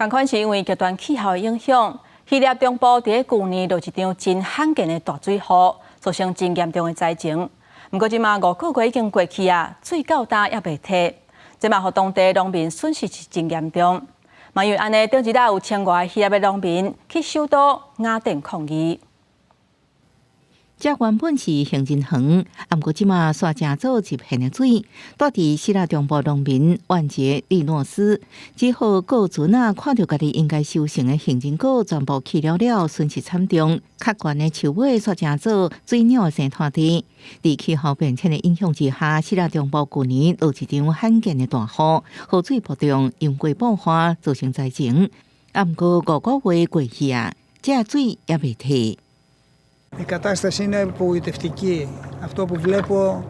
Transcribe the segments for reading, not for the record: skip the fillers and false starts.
仝款是因為極端氣候的影響，希臘中部佇舊年落一場真罕見的大水雨，造成真嚴重的災情。毋過這馬5個月已經過去啊，水到今猶未退，這嘛予當地農民損失是真嚴重。嘛因為按呢，頂一日有千外希臘的農民去首都雅典抗議。這原本是杏仁園，毋過這馬煞成做一片的水。蹛佇希臘中部農民萬傑利諾斯，只好顧船仔，看著家己應該收成的杏仁果全部去了了，損失慘重。較懸的樹尾煞成做水鳥的生湠地。佇氣候變遷的影響之下，希臘中部舊年落一場罕見的大雨，河水暴漲，淹過爆發，造成災情。毋過5個月過去啊，這水猶未退。 Η κατάσταση είναι απογοητευτική. Αυτό που βλέπω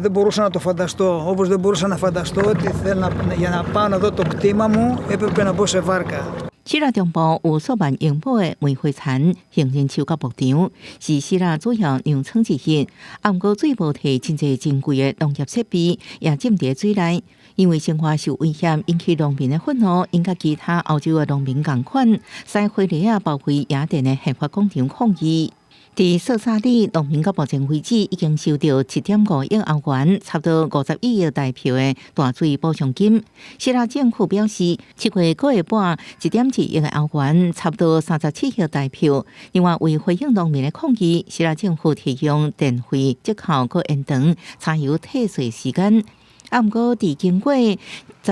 δεν μπορούσα να το φανταστώ. Όπως δεν μπορούσα να φανταστώ ότι θέλω να, για να πάω να δω το κτήμα μου έπρεπε να μπω σε βάρκα. 希臘中部有數萬英畝的玫瑰田、杏仁樹佮牧場，是希臘主要糧倉之一。毋過水無退，真濟珍貴的農業設備也浸佇水內。因為生活受威脅，引起農民的憤怒，𪜶佮其他歐洲的農民仝款，駛火犁仔包圍雅典的憲法廣場抗議。佇色薩里，農民到目前為止已經收到7.5億歐元，差不多51億台幣的大水補償金。希臘政府表示，7月閣會撥1.2億的歐元，差不多37億台幣。另外，為回應農民的抗議，希臘政府提供電費折扣，閣延長柴油退稅時間。啊，毋過佇經過10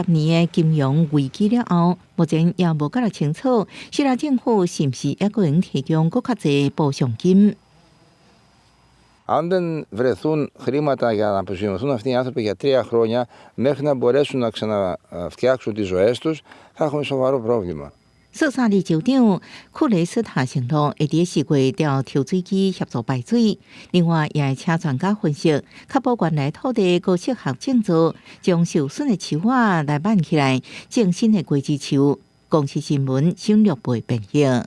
年的金融危機了後，目前也無較清楚，希臘政府是毋是猶閣會提供閣較濟補償金。 Αν δεν βρεθούν χρήματα για να αποζημιωθούν αυτοί οι άνθρωποι για 3 χρόνια μέχρι να μπορέσουν να ξαναφτιάξουν τις ζωές τους, θα έχουμε σοβαρό πρόβλημα. 色薩里州長庫雷斯塔承諾會佇4月調抽水機協助排水，另外也會請專家分析，確保原來土地閣適合種作，將受損的樹仔來挽起來，種新的果子樹。公視新聞，省略貝編譯。